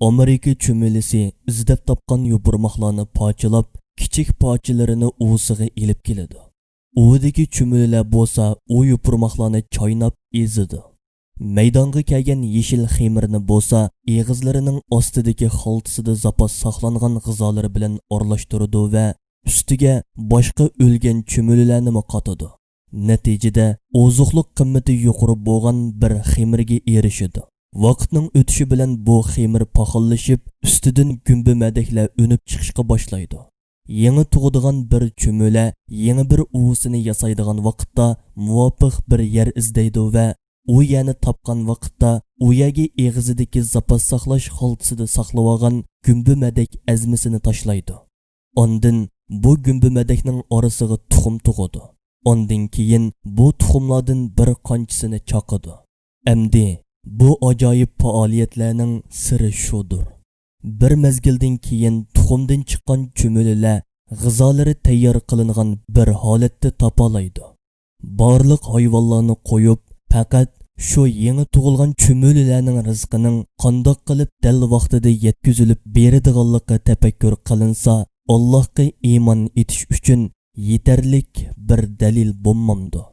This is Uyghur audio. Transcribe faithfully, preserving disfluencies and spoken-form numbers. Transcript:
ئامېرىكا چۈمۈلىسى ئىزدەپ تاپقان يوپۇرماقلارنى پارچىلاپ، كىچىك پارچىلىرىنى ئۇۋىسىغا ئېلىپ كېلىدۇ. ئۇۋىدىكى چۈمۈلىلەر بولسا ئۇ يوپۇرماقلارنى چايناپ ئېزىدۇ. مەيدانغا كەلگەن يېشىل خېمىرنى بولسا ئېغىزلىرىنىڭ ئاستىدىكى خالتىسىدا زاپاس ساقلانغان غىزالىرى بىلەن ئارىلاشتۇرىدۇ ۋە ئۈستىگە باشقا ئۆلگەن چۈمۈلىلەرنىمۇ قاتىدۇ. نەتىجىدە، ئوزۇقلۇق قىممىتى يۇقىرى بولغان بىر خېمىرگە ئېرىشىدۇ. ۋاقىتنىڭ ئۆتۈشى بىلەن بۇ خېمىر پاخاللىشىپ، ئۈستىدىن گۈمبۈمەدەكلەر ئۈنۈپ چىقىشقا باشلايدۇ. يېڭى تۇغىدىغان بىر چۈمۈلە يېڭى بىر ئۇۋىسىنى ياسايدىغان ۋاقىتتا مۇۋاپىق بىر يەر ئىزدەيدۇ ۋە ئۇ يەرنى تاپقان ۋاقىتتا ئۇ يەرگە ئېغىزىدىكى زاپاس ساقلاش خالتىسىدا ساقلىۋالغان گۈمبۈمەدەك ئەزمىسىنى تاشلايدۇ. ئاندىن بۇ گۈمبۈمەدەكنىڭ ئارىسىغا تۇخۇم تۇغىدۇ. ئاندىن كېيىن بۇ تۇخۇملاردىن بىر قانچىسىنى چاقىدۇ. ئەمدى بۇ ئاجايىپ پائالىيەتلەرنىڭ سىرى شۇدۇر. بىر مەزگىلدىن كېيىن تۇخۇمدىن چىققان چۈمۈلىلەر غىزالىرى تەييار قىلىنغان بىر ھالەتتە تاپالايدۇ. بارلىق ھايۋانلارنى قويۇپ، پەقەت شۇ يېڭى تۇغۇلغان چۈمۈلىلەرنىڭ رىزقىنىڭ قانداق قىلىپ دەل ۋاقتىدا يەتكۈزۈلۈپ بېرىدىغانلىقى تەپەككۇر قىلىنسا، ئاللاھقا ئىمان ئېتىش ئۈچۈن يېتەرلىك بىر دەلىل بولمامدۇ؟